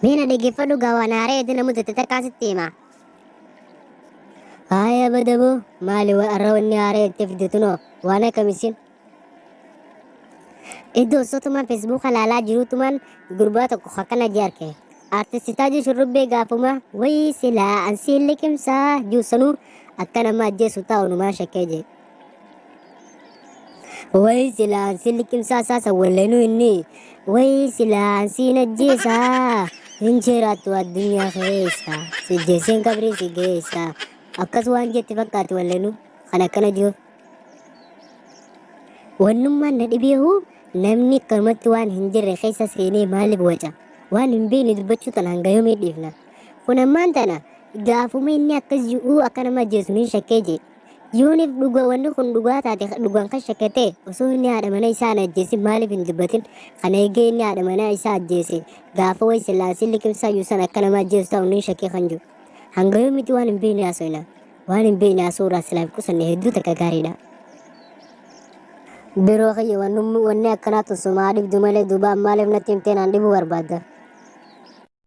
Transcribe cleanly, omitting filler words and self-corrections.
Mee na dhaggeeffadhu gaa waan haaree edda na mudate takkaa sitti hima. Haaya badaboo maali arra wanni haaree itti fidde tunoo waan akkamisin? Iddoo osotumaan feesbuuka laalaa jiruutumaan gurbaa tokko akkana jee arke. Artisti Taajuu Shurrubbee gaafuma wayii silaa ansiin liqimsaa juusanuu akka nama ajjeesu taa'u numaa shakkee jee. Wayii silaa ansiin liqimsaa saasa walleenuu inni wayii silaa ansiin ajjeesaa hin jiraattu addunyaa keessa si jeesseen qabrii si geessa akkas waan jetti fakkaatti walleenuu kan akkana jiruuf. Wannummaan na dhibeehu namni akkanumatti waan hin jirre keessa seenee maaliif waca? Waan hin beekne dubbachuu tana hanga yoomii dhiifna? Kun ammaan tana gaafuma inni akkas ji'uu akka nama ajjeesu niin shakkee jee. Yooniif dhuga wanni kun dhugaa taate dhugaan kan shakke ta'e osoo inni haadha mana isaa hin ajjeesin maaliif hin dubbatin? Kana eegee inni haadha mana isaa ajjeese gaafa wayi sillaasiin liqimsaa iyyuu san akka nama ajjeesu ta'u niin shakkee kan jiru. Hanga yoomitti waan hin beekne haasofna? Waan hin beekne haasa'uu irraa silaa of qusanne hedduu takka gaariidha. Biroo kiyya wanni akkanaa tun sumaa dhibdu malee duuba maaliif natti himtee naan dhibuu barbaadda?